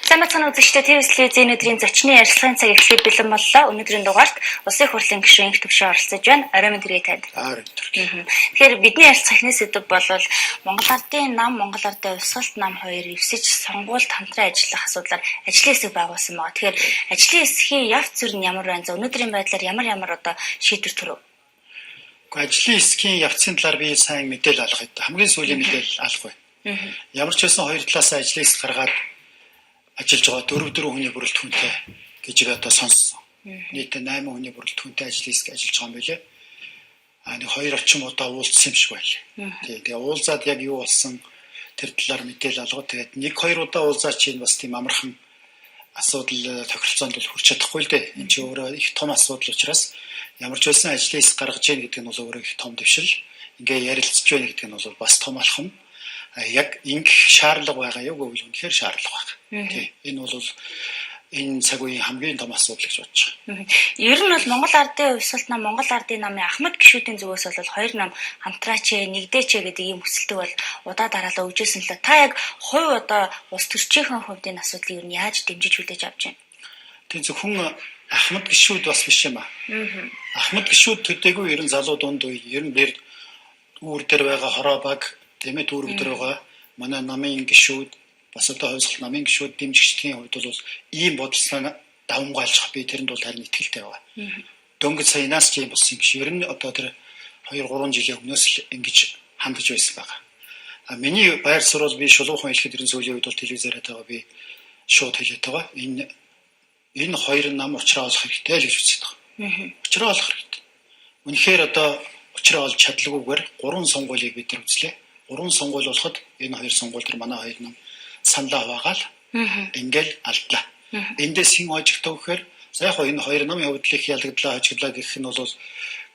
Сайн байцгаана үзэгчдээ, ТВ телевизийн өнөөдрийн зочны ярилцлагын цаг эхлэхэд бэлэн боллоо. Өнөөдрийн дугаарт Улсын их хурлын гишүүн Инх Төвшин оролцож байна. Орой минь төргий танд. Аа, төргий. Тэгэхээр бидний ярилцах эхний сэдэв бол Монгол Ардын нам, Монгол Ардын увьсгалт нам хоёр эвсэж сонгуульд хамтран ажиллах асуудлаар ажлын хэсэг байгуулсан байгаа. Тэгэхээр ажлын хэсгийн явц зүр нь ямар байна? За, өнөөдрийн байдлаар ямар ямар одоо шийдвэр төрөв? Гэхдээ ажлын хэсгийн явцын талаар би сайн мэдээлэл алгая. Хамгийн сүүлийн мэдээлэл алах байна. Ямар ч байсан хоёр талаас ажлын хэсэг гаргаад ажиллаж байгаа 4 хүний бүрэлдэхүүнтэй гэж би одоо сонссон. Нийтдээ 8 хүний бүрэлдэхүүнтэй ажлын хэсэг ажиллаж байгаа юм билээ. А нэг хоёр орчим удаа уулзсан юм шиг байлаа. Тий. Тэгээ уулзаад яг юу болсон тэр талаар мэдээлэл алгав. Тэгээд нэг хоёр удаа уулзаад чинь бас тийм амархан асуудал тохиролцоонд бол хүрч чадахгүй л дээ. Энэ чинь өөрөө их том асуудал учраас ямар ч байсан ажлын хэсэг гаргаж ийн гэдэг нь бол өөрөө их том дэвшил. Ингээ ярилцж байна гэдэг нь бол бас том алхам. Яг ингэх шаардлага байгаа юу гэвэл үнэхээр шаардлага байгаа. Тий. Энэ бол энэ цаг үеийн хамгийн том асуудал гэж бодож байгаа. Ер нь бол Монгол Ардын увьсгалт нам, Монгол Ардын намын Ахмад гишүүдийн зүгээс бол хоёр нам хамтраач, нэгдээч гэдэг ийм хүсэлтийг бол удаа дараалал өгжсэн л да. Та яг хувь одоо улс төрчийнхээ хувьд энэ асуудлыг ер нь яаж дэмжиж хүлээж авч байна? Тийм, зөвхөн Ахмад гишүүд бас биш юм аа. Ахмад гишүүд төдийгүй ер нь залуу дунд үе ер нь бэр үүр дээр байгаа хороо баг, тийм ээ, дүүрэг дээр байгаа манай намын гишүүд, бас одоо хувьсгалт намын гишүүд дэмжигчдийн хувьд бол ийм бодол санаа давамгайлж би тэрэнд бол харин итгэлтэй байгаа. Дөнгөж саянаас ч юм болсон гэж ер нь одоо тэр 2 3 жилийн өмнөөс л ингэж хандаж байсан байгаа. А миний байр суурь бол би шулуухан хэлэхэд ер нь сүүлийн үед бол телевизээр байгаа би шууд хэлээд байгаа. Энэ хоёр нам уучраа олох хэрэгтэй л гэж үздэг байгаа. Уучраа олох хэрэгтэй. Үнэхээр одоо уучраа олж чадалгүйгээр гурван сонгуулийг бид нар үзлээ. Гурван сонгуул болоход энэ хоёр сонгуул дээр манай хоёр нам саналаа хуваагаал ингээл алдлаа. Эндээс хэн хожигдов гэхээр за яг энэ хоёр намын хувьд л их ялагдлаа, хожигдлаа гэх нь бол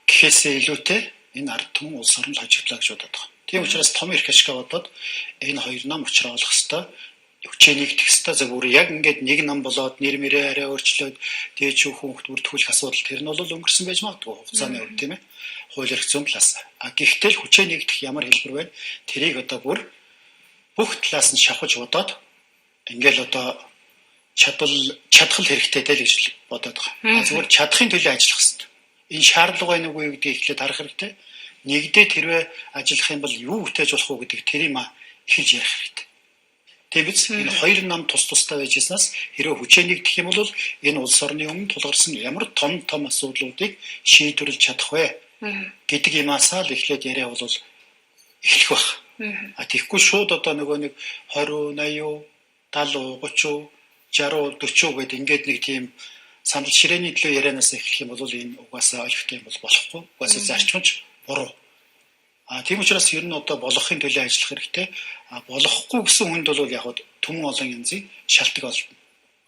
гэхээсээ илүүтэй энэ ард түмэн, улс орон л хожигдлаа гэж бодод байгаа. Тийм учраас том эрх ашгаа бодоод энэ хоёр нам уучраа олох ёстой, хүчээ нэгдэх ёстой. Зөвхөн яг ингээд нэг нам болоод нэр мөрөө арай өөрчлөөд дээд шүүх хүүхд бүртгүүлэх асуудал тэр нь бол өнгөрсөн байж магадгүй хугацааны хувьд, тийм ээ, хууль эрх зүйн талаас. А гэхдээ л хүчээ нэгдэх ямар хэлбэр байна? Тэрийг одоо бүр бүх талаас нь шавхаж бодоод ингээл одоо чадвал чадхал хэрэгтэй дээ л гэж бодоод байгаа. Зүгээр чадахын төлөө ажиллах хэрэгтэй. Энэ шаардлага байна уугүй гэдгийг эхлээд харах хэрэгтэй. Нэгдээд хэрвээ ажиллах юм бол юу бүтээж болох уу гэдэг тэрийг эхэлж ярих хэрэгтэй. Тийм биз? Энэ хоёр нам тус тустай байж ирснээс хэрвээ хүчээ нэгдэх юм бол энэ улс орны өмнө тулгарсан ямар том том асуудлуудыг шийдвэрлэж чадах вэ гэдэг юмасаа л эхлээд яриа бол эхлэх байх. А тэгэхгүй шууд одоо нөгөө нэг 20, 80, 70, 30, 60, 40 гэдэг ингээд нэг тийм санал ширээний төлөө ярианаас эхлэх юм бол энэ угаасаа олигтой юм бол болохгүй. Угаасаа зарчмж буруу. А тийм учраас ер нь одоо болохын төлөө ажиллах хэрэгтэй. А болохгүй гэсэн хүнд бол яг түмэн олон янзын шалтгаан олдно.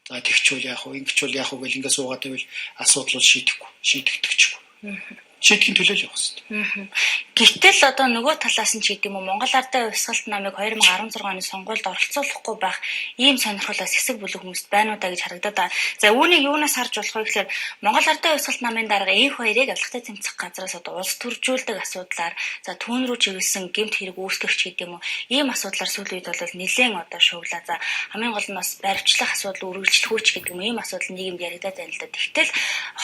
За, тэгчүүл яах вэ, ингэчүүл яах вэ гэл ингээд суугаад байвал асуудал бол шийдэхгүй, шийдэгдэхгүй. Шийдэхин төлөө л явах хэрэгтэй. Гэтэл одоо нөгөө талаас нь ч гэдэг юм уу, Монгол Ардын увьсгалт намыг 2016 оны сонгуульд оролцуулахгүй байх ийм сонирхол бас хэсэг бүлэг хүмүүст байна уу да гэж харагдаад байна. За, үүнийг юунаас харж болох вэ гэхээр Монгол Ардын увьсгалт намын дарга энх хоёрыг авилгатай тэмцэх газраас одоо улс төржүүлдэг асуудлаар, за, түүн рүү чиглэсэн гэмт хэрэг үүсгэх ч гэдэг юм уу, ийм асуудлаар сүүлийн үед бол нэлээд одоо шууглаа. За, хамгийн гол нь бас баривчлах асуудал үргэлжлэх үү ч гэдэг юм, ийм асуудал нийгэмд яригадаад байна л да. Тэгтэл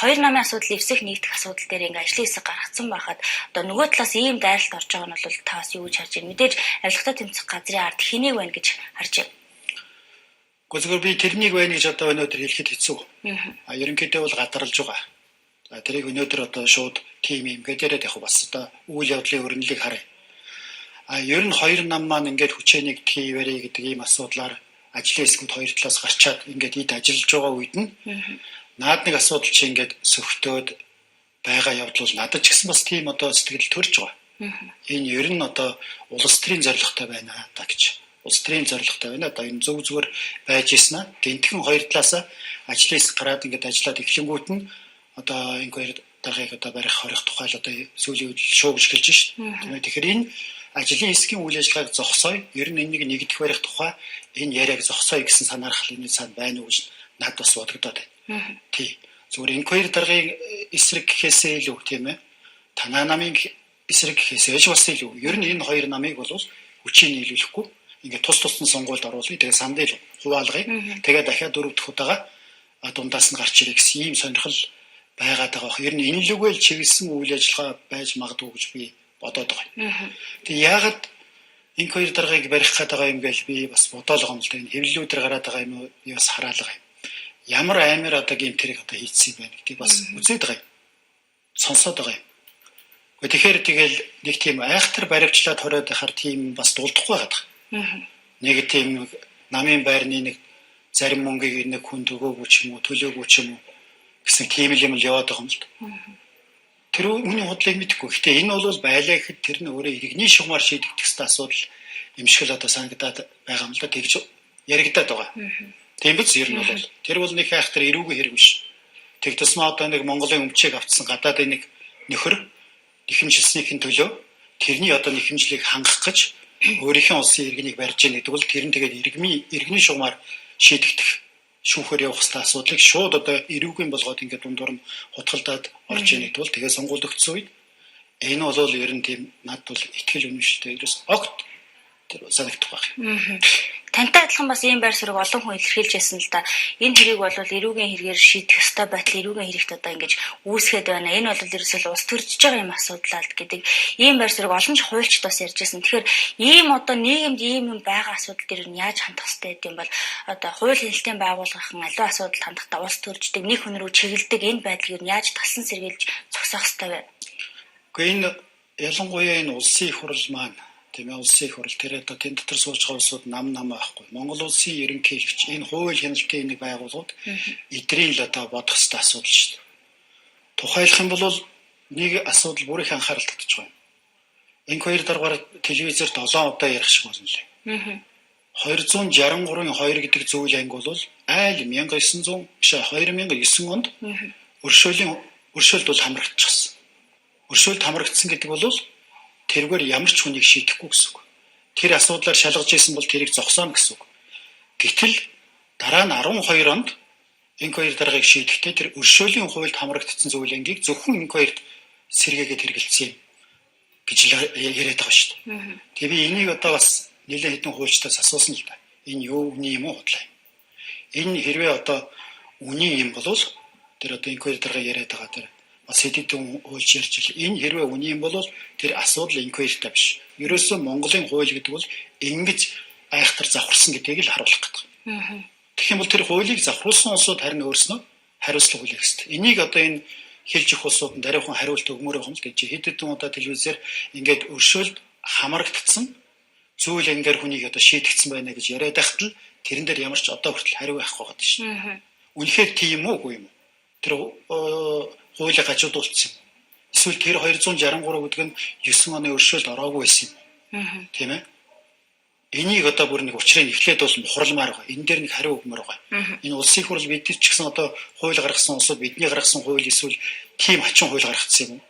хоёр намын асуудал эвсэх нэгдэх асуудал дээр ингээ ажлын хэсэг гаргацсан байхад одоо нөгөө талаас ийм дайралт орж байгаа нь бол та бас юу гэж харж байна? Мэдээж авилгатай тэмцэх газрын ард хэнийг байна гэж харж байна? Гэхдээ зөвхөн би тэрнийг байна гэж одоо өнөөдөр хэлэхэд хэцүү. А ерөнхийдөө бол гадарлаж байгаа. За, тэрийг өнөөдөр одоо шууд тийм юм гэдээ яриад явах бас одоо үйл явдлын өрнөлийг харъя. А ер нь хоёр нам маань ингээд хүчээ нэгдэх ивэрэ гэдэг ийм асуудлаар ажлын хэсгүүд хоёр талаас гарчаад ингээд эд ажиллаж байгаа үед нь наад нэг асуудал чи ингээд сөхтөөд байгаа явдал бол надад ч гэсэн бас тийм одоо сэтгэл төрж байгаа. Энэ ер нь одоо улс төрийн зорилготой байна да гэж. Улс төрийн зорилготой байна. Одоо энэ зөв зүгээр байж ирсэн аа. Гэнтхэн хоёр талаас ажлын хэсэг гараад ингээд ажиллаад эхлэнгүүт нь одоо энэ хоёр даргаыг одоо барих хорих тухай л одоо сүүлийн үед шуугж эхэлж шин. Тийм ээ. Тэгэхээр энэ ажлын хэсгийн үйл ажиллагааг зогсооё. Ер нь энийг нэгдэх барих тухай энэ яриаг зогсооё гэсэн санаархал энэ цаана байна уу гэж над бас бодогдоод байна. Тий. Зүгээр энэ хоёр даргын эсрэг гэхээсээ илүү, тийм ээ. Танаа намын эсрэг гэхээсээ ч бас илүү. Ер нь энэ хоёр намыг бол хүчийг нийлүүлэхгүй ингээд тус тусдан сонгуульд оруулъя. Тэгээ сандыг хуваалгая. Тэгээд дахиад 4 дахь удаага дундаас нь гарч ирэх гэсэн ийм сонирхол байгаад байгаа. Ер нь энэ лүгэл чиглэсэн үйл ажиллагаа байж магадгүй гэж би бодоод байгаа юм. Тэгээ яагаад инх хоёр даргаыг барих гээд байгаа юм гээл би бас бодоол байгаа юм л да. Энэ хэвлэлүүдээр гараад байгаа юм уу би бас хараал байгаа юм. Ямар аймаар одоо гэмт хэрэг одоо хийцсэн юм байна гэдгийг бас үзээд байгаа юм. Сонсоод байгаа юм. Тэгэхээр тэгэл нэг тийм айхтар баривчлаад хориод байхаар тийм бас дулдахгүй байгаа. Нэг тийм намын байрны нэг зарим мөнгийг нэг хүн төгөөгүй ч юм уу, төлөөгүй ч юм уу гэсэн тийм л юм л яваад байгаа юм л да. Тэр хүний худлыг мэдэхгүй. Гэтэ энэ бол байлаа гэхэд тэр нь өөрөө иргэний шугамар шийдэгдэх ёстой асуудал юм шиг л одоо санагдаад байгаа юм л да. Тэгж яригадаад байгаа. Тийм биз ер нь бол. Тэр бол нэг айхтар эрүүгийн хэрэг биш. Тэг тусмаа одоо нэг Монголын өмчийг авцсан гадаадын нэг нөхөр нэхэмжилснийхэн төлөө тэрний одоо нэхэмжлийг хангах гэж өөрийнхөө улсын иргэнийг барьж яах гэдэг бол тэр нь тэгээд иргэний шугамар шийдэгдэх шүүхээр явах хэвээр асуудлыг шууд одоо эрүүгийн болгоод ингээд дундуур нь хутгалдаад орж ийн гэдэг бол тэгээ сонгуульд өгсөн үед энэ бол ер нь тийм над бол итгэл үнэмшилтэй ерөөс огт тэр санагдах байх. Тантай адилхан бас ийм байр суурийг олон хүн илэрхийлж байсан л да. Энэ хэрийг бол эрүүгийн хэрэгээр шийдэх ёстой байтал эрүүгийн хэрэгт одоо ингэж үүсгээд байна. Энэ бол ерөөсөө улс төржиж байгаа юм асуудал гэдэг ийм байр суурийг олон ч хуульчид бас ярьж байсан. Тэгэхээр ийм одоо нийгэмд ийм юм байгаа асуудал дээр нь яаж хандах ёстой гэдэг юм бол одоо хууль хяналтын байгууллагын аливаа асуудал хандахдаа улс төрждөг нэг хүн рүү чиглэдэг энэ байдлыг нь яаж талсан сэргийлж зогсоох ёстой вэ? Гэхдээ энэ ялангуяа энэ улсын их хурл маань тийм ээ улсын их хурл тэр одоо тэн дотор сууж байгаа улсууд нам нам байхгүй. Монгол улсын ерөнхийлөгч энэ хууль хяналтын нэг байгууллагууд эдрийн л одоо бодох ёстой асуудал шүү дээ. Тухайлах юм бол нэг асуудал бүр их анхаарал татж байгаа юм. Инх хоёр даргаар телевизээр 7 удаа ярих шиг болно лээ. 263-ын 2 гэдэг зүйл анги бол айл 1900 биш 2009 онд өршөөлд бол хамрагдчихсан. Өршөөлд хамрагдсан гэдэг бол тэргээр ямар ч хүнийг шийдэхгүй гэсэн үг. Тэр асуудлаар шалгаж исэн бол тэрийг зогсооно гэсэн үг. Гэтэл дараа нь 12 онд инх хоёр даргаыг шийдэхдээ тэр өршөөлийн хуульд хамрагдсан зүйл ангийг зөвхөн инх хоёрт сэргээгээд хэрэгэлсэн юм гэж яриад байгаа шүү дээ. Тэгээ би энийг одоо бас нэлээд хэдэн хуульчдаас асуусан л да. Энэ юу үний юм уу худлаа юм. Энэ хэрвээ одоо үний юм бол тэр одоо инх хоёр дарга яриад байгаа тэр бас хэдэн хуульч ярьж ил. Энэ хэрвээ үний юм бол тэр асуудал инквайртай биш. Ерөөсөө Монголын хууль гэдэг бол ингэж айхтар завхарсан гэдгийг л харуулах гэдэг. Тэгэх юм бол тэр хуулийг завхруулсан улсууд харин өөрснөө хариуцлага хүлээх ёстой. Энийг одоо энэ хэлж өгөх улсууд нь даруйхан хариулт өгмөр байгаа юм л гэж хэд хэдэн удаа телевизээр ингээд өршөөлд хамрагдсан зүйл ангаар хүнийг одоо шийдэгдсэн байна гэж яриад байхад л тэрэн дээр ямар ч одоо хүртэл хариу байхгүй байгаа шүү дээ. Үнэхээр тийм үү үгүй юм уу? Тэр хуулийг гажуудуулсан юм. Эсвэл тэр 263 гэдэг нь 9 оны өршөөлд ороогүй байсан юм. Тийм ээ? Энийг одоо бүр нэг учрыг эхлээд бол мухарламаар байгаа. Энэ дээр нэг хариу өгмөр байгаа. Энэ улсын хурл бид нар ч гэсэн одоо хууль гаргасан улсууд бидний гаргасан хууль эсвэл тийм хачин хууль гаргацсан юм уу?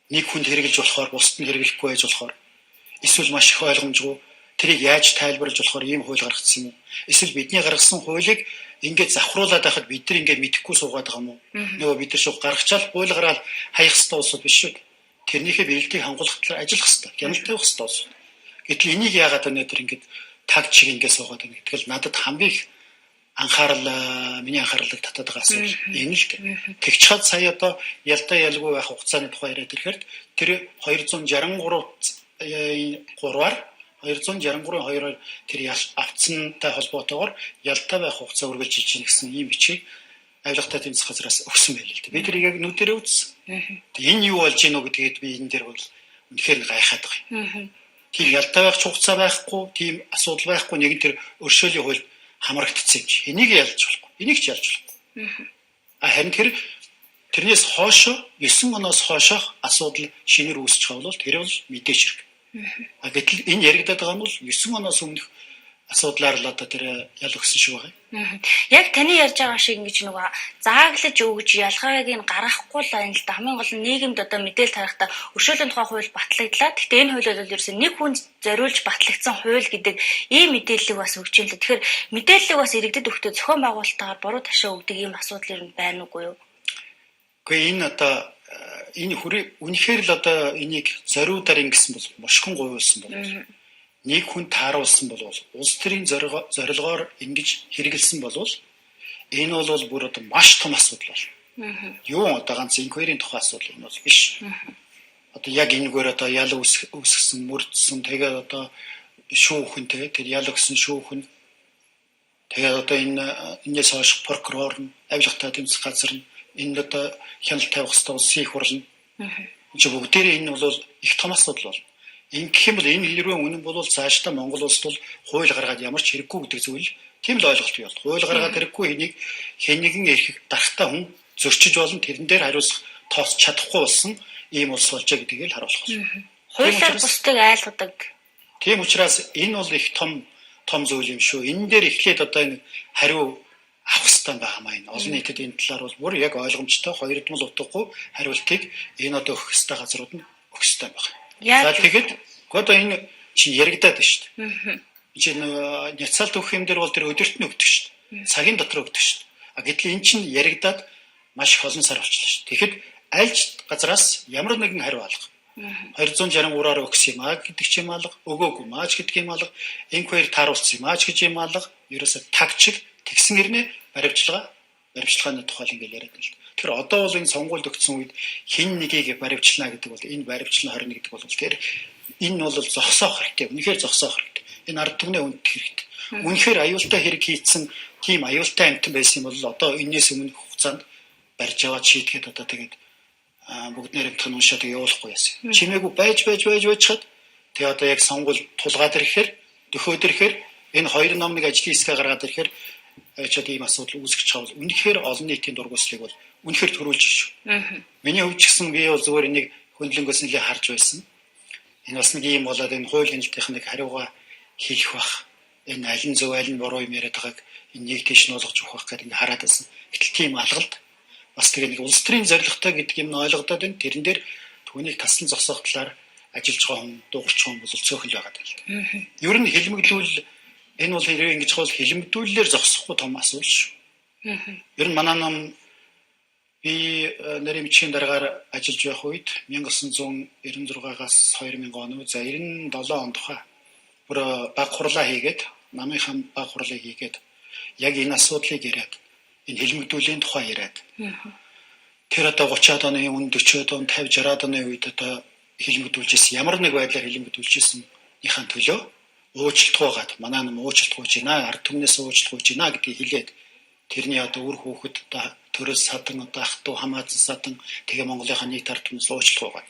Нэг хүнд хэрэгжилж болохоор бусд нь хэрэглэхгүй байж болохоор эсвэл маш их ойлгомжгүй тэрийг яаж тайлбарлаж болохоор ийм хууль гаргацсан юм уу? Эсвэл бидний гаргасан хуулийг ингээд завхруулад байхад бид нар ингээд мэдэхгүй суугаад байгаа юм уу? Нөгөө бид нар шууд гаргачаал хууль гараал хаях ёстой улсууд биш шүү дээ. Тэрнийхээ биелэлтийг хангуулах талаар ажиллах ёстой, хяналт тавих ёстой улсууд. Гэтэл энийг яагаад өнөөдөр ингээд таг чиг ингээд суугаад байна гэдэг л надад хамгийн их анхаарал миний анхаарлыг татаад байгаа асуудал энэ л дээ. Тэгчхад сая одоо ялдаа ялгүй байх хугацааны тухай яриад ирэхээр тэр 263 3-аар 263-ын 2-оор тэр авцсантай холбоотойгоор ялдаа байх хугацаа үргэлжилж байна гэсэн ийм бичгийг авилгатай тэмцэх газраас өгсөн байл л дээ. Би тэрийг яг нүдэрээ үзсэн. Энэ юу болж гинөө гэдгээд би энэ дээр бол үнэхээр гайхаад байгаа юм. Тийм ялдаа байх хугацаа байхгүй, тийм асуудал байхгүй нэг нь тэр өршөөлийн хууль хамрагдсан юм чи. Энийг ялж болохгүй. Энийг ч ялж болохгүй. Харин тэр тэрнээс хойшоо 9 оноос хойшоох асуудал шинээр үүсэж байгаа бол тэр бол мэдээж хэрэг. Гэтэл энэ яригадаад байгаа нь бол 9 оноос өмнөх асуудлаар л одоо тэр ял өгсөн шиг байгаа юм. Яг таны ярьж байгаа шиг ингэж нөгөө зааглаж өгж ялгааг нь гаргахгүй л байна л да. Хамгийн гол нь нийгэмд одоо мэдээлэл тарахдаа өршөөлийн тухай хууль батлагдлаа. Гэхдээ энэ хууль бол ерөөсөө нэг хүн зориулж батлагдсан хууль гэдэг ийм мэдээллийг бас өгч юм л. Тэгэхээр мэдээллийг бас иргэдэд өгөхдөө зохион байгуулалтаагаар буруу ташаа өгдөг ийм асуудал ер нь байна уугүй юу? Үгүй энэ одоо энэ хүрээ үнэхээр л одоо энийг зориудаар ингэсэн бол мушгин гуйвуулсан бол Нэг хүн тааруулсан бол улс төрийн зорилгоор ингэж хэрэгэлсэн бол энэ бол бүр одоо маш том асуудал болно. Юу одоо ганц inquiry-ийн тухай асуудал энэ бол биш. Одоо яг энэгээр одоо ял үүсгэсэн, мөрдсөн, тэгээд одоо шүүхэн, тэгээд тэр ял өгсөн шүүхэн, тэгээд одоо энэ энэс хойш прокурор нь, авилгатай тэмцэх газар нь, энэ одоо хяналт тавих ёстой улсын их хурл нь. Энд чинь бүгдээрээ энэ бол их том асуудал болно. Ингэх юм бол энэ хэрвээ үнэн бол цаашдаа Монгол улсад бол хууль гаргаад ямар ч хэрэггүй гэдэг зүйл тийм л ойлголт бий бол. Хууль гаргаад хэрэггүй, энийг хэн нэгэн эрхийг дарахтаа хүн зөрчиж болно, тэрэн дээр хариуцах тооцож чадахгүй болсон ийм улс болжээ гэдгийг л харуулах болно. Хуулиар бусдыг айлгадаг. Тийм учраас энэ бол их том том зүйл юм шүү. Энэ дээр эхлээд одоо энэ хариу авах хэрэгтэй байгаа маа энэ. Олон нийтэд энэ талаар бол бүр яг ойлгомжтой хоёрдмол утгагүй хариултыг энэ одоо өгөх хэрэгтэй газрууд нь өгөх хэрэгтэй байна. За тэгэхэд одоо энэ чи яригадаад байна шүү дээ. Чи няцаалт өгөх юм дээр бол тэр өдөрт нь өгдөг шүү дээ. Цагийн дотор өгдөг шүү дээ. А гэтэл энэ чинь яригадаад маш их олон сар болчихлоо шүү дээ. Тэгэхэд аль ч газраас ямар нэгэн хариу алга. 263-аар өгсөн юм аа гэдэг ч юм алга, өгөөгүй маач гэдэг юм алга, inquiry тааруулсан юм аач гэж юм алга, ерөөсө тагчиг тэгсэн гэрнэ баривчилгааны тухай ингээл яриад байна л. Тэгэхээр одоо бол энэ сонгуульд өгсөн үед хэн нэгийг баривчлана гэдэг бол энэ баривчлан 21 гэдэг бол тэр энэ бол зогсоох хэрэгтэй. Үнэхээр зогсоох хэрэгтэй. Энэ ард түмний хүндэтгэх хэрэгтэй. Үнэхээр аюултай хэрэг хийцэн тийм аюултай амьтан байсан юм бол одоо энэс өмнөх хугацаанд барьж аваад шийдэхэд одоо тэгээд бүгд найрамдах нь уншаад явуулахгүй яасан. Чимээгүй байж байж байж байжхад тэгээ одоо яг сонгуул тулгаад ирэхээр дөхөөд ирэхээр энэ хоёр ном нэг ажлын хэсгээ гаргаад ирэхээр чад ийм асуудал үүсгэж байгаа бол үнэхээр олон нийтийн дургуйслыг бол үнэхээр төрүүлж шүү. Миний хувьд ч гэсэн би бол зүгээр энийг хөндлөнгөөс нэлээ харж байсан. Энэ бас нэг ийм болоод энэ хууль хяналтын нэг хариугаа хэлэх бах. Энэ аль нь зөв аль нь буруу юм яриад байгааг энэ нэг тийш нь уулгаж өгөх бах гэдэг ингээ хараад байсан. Гэтэл тийм алгалт бас тэгээ нэг улс төрийн зорилготой гэдэг юм нь ойлгодоод байна. Тэрэн дээр түүнийг таслан зогсоох талаар ажиллаж байгаа хүн, дуугарч байгаа хүн бол цөөхөн л байгаа даа. Ер нь хэлмэглүүл энэ бол хэрвээ ингэж хол хэлмэгдүүллээр зогсохгүй том асуудал шүү. Ер нь манай нам би нарийн бичгийн дараагаар ажиллаж байх үед 1996-аас 2000 он за 97 он тухай бүр баг хурлаа хийгээд намынхаа баг хурлыг хийгээд яг энэ асуудлыг яриад энэ хэлмэгдүүлийн тухай яриад тэр одоо 30-аад оны өмнө 40-аад он 50 60-аад оны үед одоо хэлмэгдүүлж ирсэн ямар нэг байдлаар хэлмэгдүүлж ирсэн-ийнхаа төлөө уучлалт гуйгаад манай нам уучлалт гуйж байна, ард түмнээс уучлалт гуйж байна гэдгийг хэлээд тэрний одоо үр хүүхэд одоо төрөөс садан одоо ах トゥ хамаатан садан тэгээ Монголынхаа нийт ард түмнээс уучлалт гуйгаад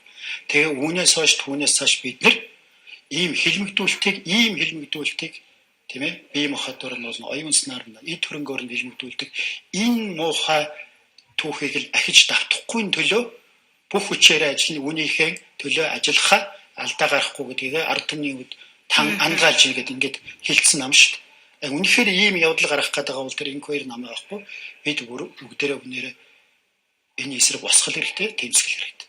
тэгээ үүнээс хойш түүнээс хойш бид нар ийм хэлмэгдүүлэлтийг тийм ээ бие махбодоор нь бол оюун санаар нь эд хөрөнгөөр нь хэлмэгдүүлдэг энэ муухай түүхийг л ахиж давтахгүй төлөө бүх хүчээрээ ажиллана, үүнийхээ төлөө ажиллахаа алдаа гарахгүй гэдгийг ард түмний үед тан андгаалж ингээд ингээд хилцсэн нам шүү дээ. Үнэхээр ийм явдал гаргах гээд байгаа бол тэр inquiry нам байхгүй. Бид бүгдээрээ үнээрээ энэ эсрэг босгол хэрэгтэй, тэмцгэл хэрэгтэй.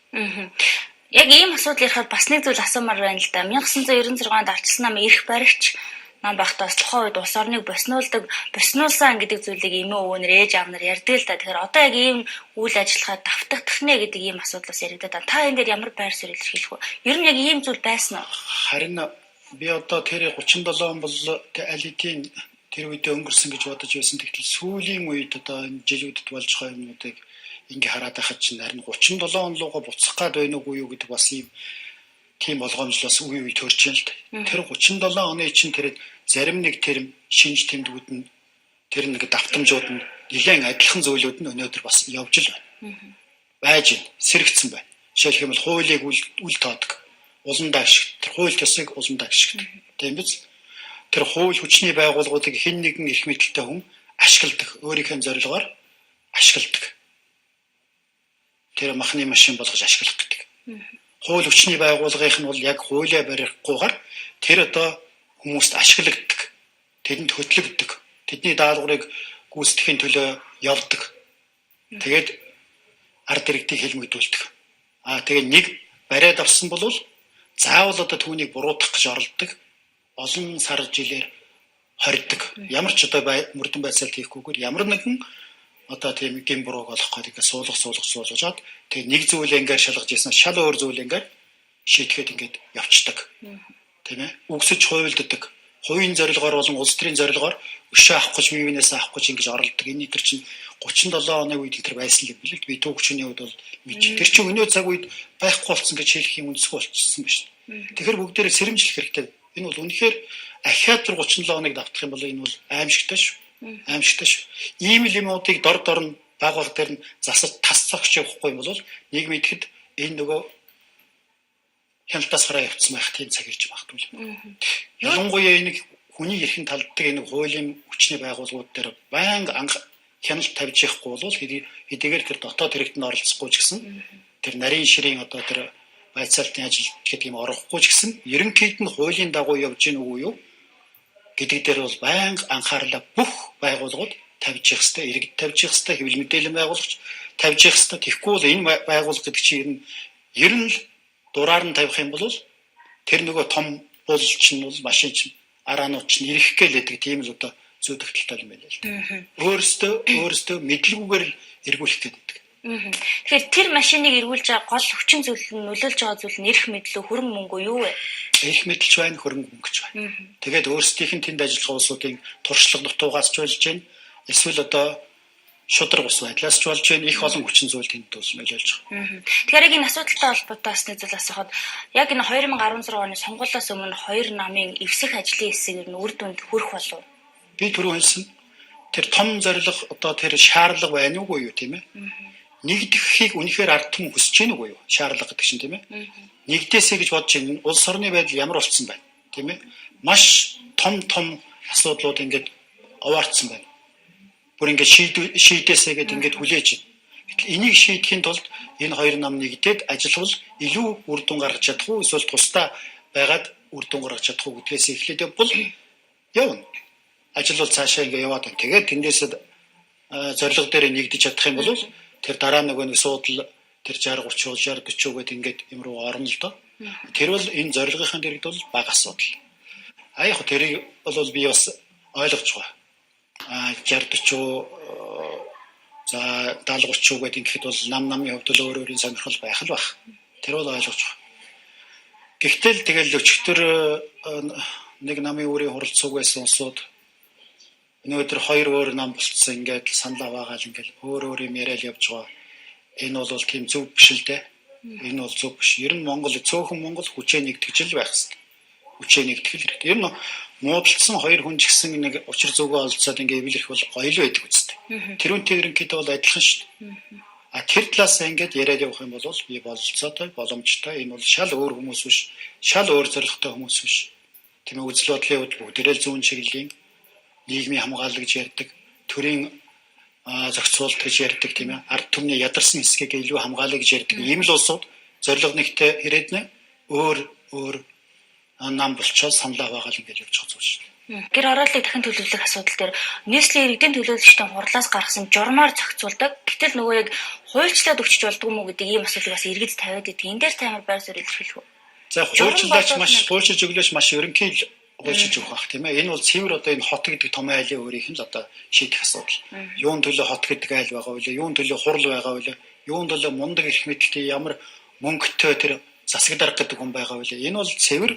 Яг ийм асуудал ярихад бас нэг зүйл асуумаар байна л да. 1996 онд арчилсан намын эрх баригч нам байхдаа бас тухайн үед улс орныг боснуулсан гэдэг зүйлийг эмээ өвөө нар ээж аав нар ярьдаг л да. Тэгэхээр одоо яг ийм үйл ажиллагаа давтагдах нэ гэдэг ийм асуудал бас яригадаад байна. Та энэ дээр ямар байр суурь илэрхийлэх вэ? Ер нь яг ийм зүйл байсан уу? Харин би одоо тэр 37 он бол аль хэдийн тэр үедээ өнгөрсөн гэж бодож байсан. Тэгтэл сүүлийн үед одоо энэ жилүүдэд болж байгаа юмнуудыг ингээ хараад байхад чинь харин 37 он руугаа буцах гад байна уугүй юу гэдэг бас ийм тийм болгоомжлоос үе үе төрж байна л да. Тэр 37 оны чинь тэр зарим нэг тэр шинж тэмдгүүд нь тэр нэг давтамжууд нь нэлээд адилхан зүйлүүд нь өнөөдөр бас явж л байна. Байж байна. Сэрэгцэн байна. Жишээлх юм бол хуулийг үл тоодог. Уландаа ашигт. Тэр хууль ёсыг уландаа ашигт. Тийм биз? Тэр хууль хүчний байгууллагуудыг хэн нэгэн эрх мэдэлтэй хүн ашигладаг. Өөрийнхөө зорилгоор ашигладаг. Тэр махны машин болгож ашиглах гэдэг. Хууль хүчний байгууллагынх нь бол яг хуулиа барихгүйгээр тэр одоо хүмүүст ашиглагддаг. Тэдэнд хөтлөгддөг. Тэдний даалгаврыг гүйцэтгэхийн төлөө явдаг. Тэгээд ард иргэдийг хэлмэгдүүлдэг. Аа тэгээд нэг бариад авсан бол заавал одоо түүнийг буруутгах гэж оролддог. Олон сар жилээр хорьдог. Ямар ч одоо мөрдөн байцаалт хийхгүйгээр ямар нэгэн одоо тийм гэм бурууг олох гэдэг ингээд суулгаж тэгээд нэг зүйл ингээд шалгаж ирсэн шал өөр зүйл ингээд шийдэхэд ингээд явцдаг. Тийм ээ. Үгсэж хуйлддаг. Хувийн зорилгоор болон улс төрийн зорилгоор өшөө авах гэж, бие биенээс авах гэж ингэж оролддог. Энэ төр чинь 37 оны үед тэр байсан юм билээ. Би түүхчний хувьд бол мэдчих. Тэр чинь өнөө цаг үед байхгүй болсон гэж хэлэх юм үндэсгүй болчихсон ба шүү дээ. Тэгэхээр бүгдээрээ сэрэмжлэх хэрэгтэй. Энэ бол үнэхээр ахиад тэр 37 оныг давтах юм бол энэ бол аимшигтай шүү. Аимшигтай шүү. Ийм л юмнуудыг дор дор нь баг баг дээр нь засаж тас цогч явахгүй юм бол нийгэм идэхэд энэ нөгөө хяналтаас гараа явцсан байх тийм цаг ирж магадгүй юм. Ялангуяа энэ хүний эрхэн талддаг энэ хуулийн хүчний байгууллагууд дээр байнга хяналт тавьж явахгүй бол хэдийгээр тэр дотоод хэрэгтэнд оролцохгүй ч гэсэн тэр нарийн ширийн одоо тэр байцаалтын ажил гэдэг юм орохгүй ч гэсэн ерөнхийд нь хуулийн дагуу явж гин үгүй юу гэдэг дээр бол байнга анхаарлаа бүх байгууллагууд тавьж явах хэвээр, иргэд тавьж явах хэвээр, хэвлэл мэдээллийн байгуулагч тавьж явах хэвээр. Тэгэхгүй бол энэ байгууллага гэдэг чинь ер нь л дураар нь тавих юм бол тэр нөгөө том бул чинь бол машин чинь араанууд чинь ирэх гээл гэдэг тийм л одоо зүйдэгдэлтэй юм байна л да. Өөрөөсөө мэдлгүйгээр л эргүүлэх гэдэг. Тэгэхээр тэр машиныг эргүүлж байгаа гол хүчин зүйл нь, нөлөөлж байгаа зүйл нь эрх мэдлөө, хөрөнгө мөнгө юу вэ? Эрх мэдэлч байна, хөрөнгө мөнгөч байна. Тэгээд өөрсдийнх нь тэнд ажиллах улсуудын туршлага дутуугаас ч болж байна. Эсвэл одоо шударга ус байдлаас ч болж байна. Их олон хүчин зүйл тэнд бол нөлөөлж байгаа. Тэгэхээр яг энэ асуудалтай холбоотой бас нэг зүйл асуухад яг энэ 2016 оны сонгуулиас өмнө хоёр намын эвсэх ажлын хэсэг ер нь үр дүнд хүрэх болов? Би түрүү хэлсэн. Тэр том зорилго одоо тэр шаардлага байна уугүй юу тийм ээ? Нэгдэхийг үнэхээр ард түмэн хүсэж гин үгүй юу? Шаардлага гэдэг чинь тийм ээ. Нэгдээсэй гэж бодож байна. Улс орны байдал ямар болцсон байна тийм ээ? Маш том том асуудлууд ингээд овоорцсон байна. Бүр ингээд шийдээсэй гэдээ ингээд хүлээж байна. Гэтэл энийг шийдэхин тулд энэ хоёр нам нэгдээд ажиллавал илүү үр дүн гаргаж чадах уу? Эсвэл тусдаа байгаад үр дүн гаргаж чадах уу гэдгээс эхлээд явбал явна. Ажил бол цаашаа ингээд яваад байна. Тэгээд тэндээс зорилго дээр нэгдэж чадах юм бол тэр дараа нөгөө нэг суудал тэр 60 30 60 40 гэдэг ингээд юм руу орно л доо. Тэр бол энэ зорилгынхаа дэргэд бол бага асуудал. А яг тэрийг бол би бас ойлгож байгаа. А 60 40 за 70 30 гэдэг ингээд бол нам намын хувьд бол өөр өөрийн сонирхол байх л бах. Тэр бол ойлгож байгаа. Гэхдээ л тэгэл өчигдөр нэг намын үрийн хуралцууг байсан улсууд өнөөдөр хоёр өөр нам болцсон ингээд санал аваагаал ингээд өөр өөр юм яриад явж байгаа. Энэ бол тийм зөв биш л дээ. Энэ бол зөв биш. Ер нь Монгол цөөхөн Монгол хүчээ нэгтгэж л байх хэрэгтэй. Хүчээ нэгтгэх л хэрэгтэй. Ер нь муудалцсан хоёр хүн ч гэсэн нэг учир зүгөө олцоод ингээд эвлэрэх бол гоё л байдаг үстэй. Тэрүүнтэй ерөнхийдөө бол адилхан шүү дээ. А тэр талаас ингээд яриад явах юм бол би бололцоотой, боломжтой. Энэ бол шал өөр хүмүүс биш. Шал өөр зорилготой хүмүүс биш. Тийм ээ, үзэл бодлын хувьд бүгдээрээ л зүүн чиглэлийн нийгмийн хамгаалал гэж ярьдаг, төрийн зохицуулалт гэж ярьдаг, тийм ээ, ард түмний ядарсан хэсгийг илүү хамгаалъя гэж ярьдаг. Ийм л улсууд зорилго нэгтэй ирээд нэ өөр өөр нам болчоод санал аваагаал ингээд явж байгаа зүйл шүү дээ. Гэр хорооллыг дахин төлөвлөх асуудал дээр нийслэлийн иргэдийн төлөөлөгчдийн хурлаас гаргасан журмаар зохицуулдаг. Гэтэл нөгөө яг хуульчлаад өгчөж болдгоо мүү гэдэг ийм асуудлыг бас иргэд тавиад идэг. Энэ дээр та ямар байр суурь илэрхийлэх вэ? За хуульчлаач маш хуульчилж өглөөч маш ерөнхий хуульчилж өгөх бах тийм ээ. Энэ бол цэвэр одоо энэ хот гэдэг том айлын өөрийнх нь л одоо шийдэх асуудал. Юун төлөө хот гэдэг айл байгаа вэ? Юун төлөө хурал байгаа вэ? Юун төлөө мундаг эрх мэдэлтэй ямар мөнгөтэй тэр засаг дарга гэдэг хүн байгаа вэ? Энэ бол цэвэр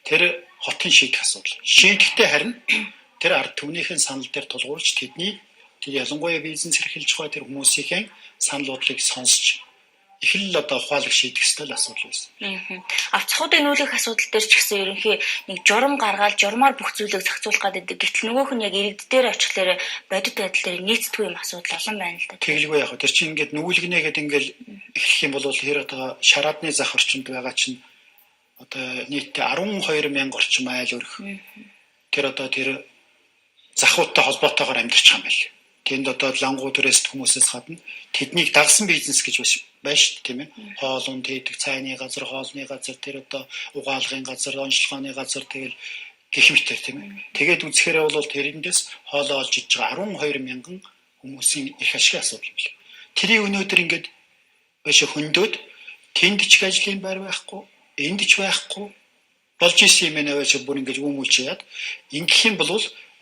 тэр хотын шийдэх асуудал. Шийдэхдээ харин тэр ард түмнийхэн санал дээр тулгуурлаж тэдний тэр ялангуяа бизнес эрхэлж байгаа тэр хүмүүсийн санал бодлыг сонсч их л одоо ухаалаг шийдэх ёстой л асуудал байсан. Авцхуудын нүүлгэх асуудал дээр ч гэсэн ерөнхий нэг журам гаргаал журмаар бүх зүйлийг зохицуулах гэдэг. Гэтэл нөгөөх нь яг иргэд дээр очихлоор бодит байдал дээр нийцдэггүй юм асуудал олон байна л да. Тэгэлгүй яг тэр чинь ингээд нүүлгэнэ гэдэг ингээд эхлэх юм бол тэр одоо шараадны зах орчимд байгаа чинь одоо нийтдээ 12 мянга орчим айл өрх. Тэр одоо тэр захуудтай холбоотойгоор амьдарч байгаа юм байна. Тэнд одоо лангуу төрөөс хүмүүсээс гадна тэднийг дагсан бизнес гэж байна шүү дээ, тийм ээ. Хоол унд хийдэг цайны газар, хоолны газар, тэр одоо угаалгын газар, онцлогооны газар тэгэл гэх мэтэр, тийм ээ. Тэгээд үзэхээрээ бол тэрэндээс хоолоо олж иж байгаа 12 мянган хүмүүсийн их ашигын асуудал юм байна. Тэрийг өнөөдөр ингээд байшаа хөндөд тэнд ч ажлын байр байхгүй, энд ч байхгүй болж исэн юм байна байж бүр ингэж үүмүүлж яад. Ингэх юм бол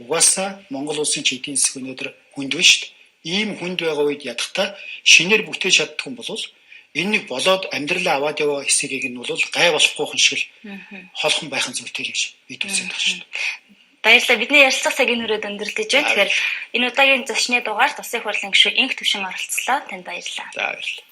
угаасаа Монгол улсын ч эдийн засаг өнөөдөр хүнд байна шүү дээ. Ийм хүнд байгаа үед ядахта шинээр бүтээж чаддаг юм бол Энэ нэг болоод амьдралаа аваад яваа хэсгийг нь бол гай болохгүй хүн шиг л холхон байхын зүйтэй л гэж бид үзээд байгаа шүү дээ. Баярлалаа. Бидний ярилцлага цаг энэ хүрээд өндөрлөж байна. Тэгэхээр энэ удаагийн зочны дугаарт Улсын их хурлын гишүүн Энх Төвшин оролцлоо. Танд баярлалаа. За, баярлалаа.